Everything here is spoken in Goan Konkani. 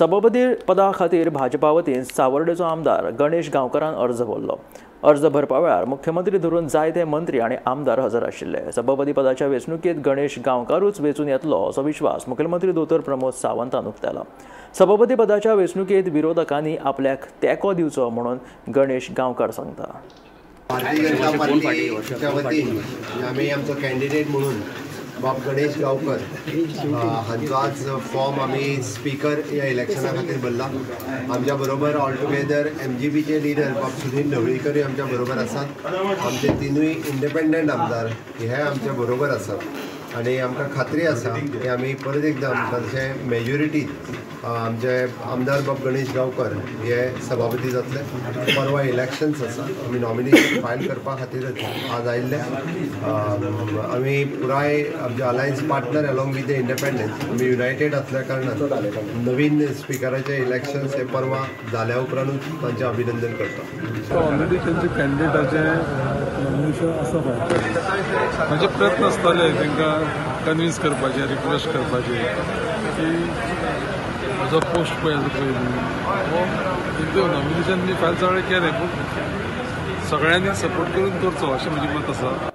सभापती पदा खातीर भाजपा वतीन सावर्डेचो आमदार गणेश गांवकारान अर्ज भरलो. अर्ज भरपा वेळार मुख्यमंत्री धरून जायते मंत्री आनी आमदार हजर आशिल्ले. सभापती पदाच्या वेंचणुकेंत गणेश गांवकारूच वेंचून येतलो असो विश्वास मुखेलमंत्री दोतोर प्रमोद सावंतान उक्तायला. सभापती पदाच्या वेंचणुकेंत विरोधकांनी आपल्याक तेंको दिवचो म्हणून गणेश गांवकार सांगता. भारतीय जनता पार्टीच्या वतीन आमी आमचो कॅन्डिडेट म्हणून बाब गणेश गांवकर हांचो आज फॉर्म आमी स्पीकर ह्या इलेक्शना खातीर भरला. आमच्या बरोबर ऑल टुगेदर एमजीपीचे लिडर बाब सुनील ढवळीकरूय आमच्या बरोबर आसात. आमचे तिनूय इंडिपेंडंट आमदार हे आमच्या बरोबर आसात आनी आमकां खात्री आसा की आमी परत एकदां तांचे मेजॉरिटीत आमचे आमदार बाब गणेश गांवकर हे सभापती जातले. परवा इलेक्शन्स आसा, आमी नॉमिनेशन फायल करपा खातीरच आज आयिल्ले. आमी पुराय आमचे alliance partner along with the independence आमी युनायटेड आसल्या कारणान नवीन स्पिकराचे इलेक्शन्स हे परवा जाल्या उपरांतूच तांचें अभिनंदन करता. ऑलरेडी तांचे कॅन्डिडेटाचें नॉमिनेशन आसा फायल. म्हजे प्रयत्न आसताले तांकां कन्विन्स करपाचे, रिक्वेस्ट करपाचे की म्हजो पोस्ट पळय पयलीं हो एकदम नॉमिनेशन मी फायल सगळें केलें, पूण सगळ्यांनी सपोर्ट करून करचो अशें म्हजें मत आसा.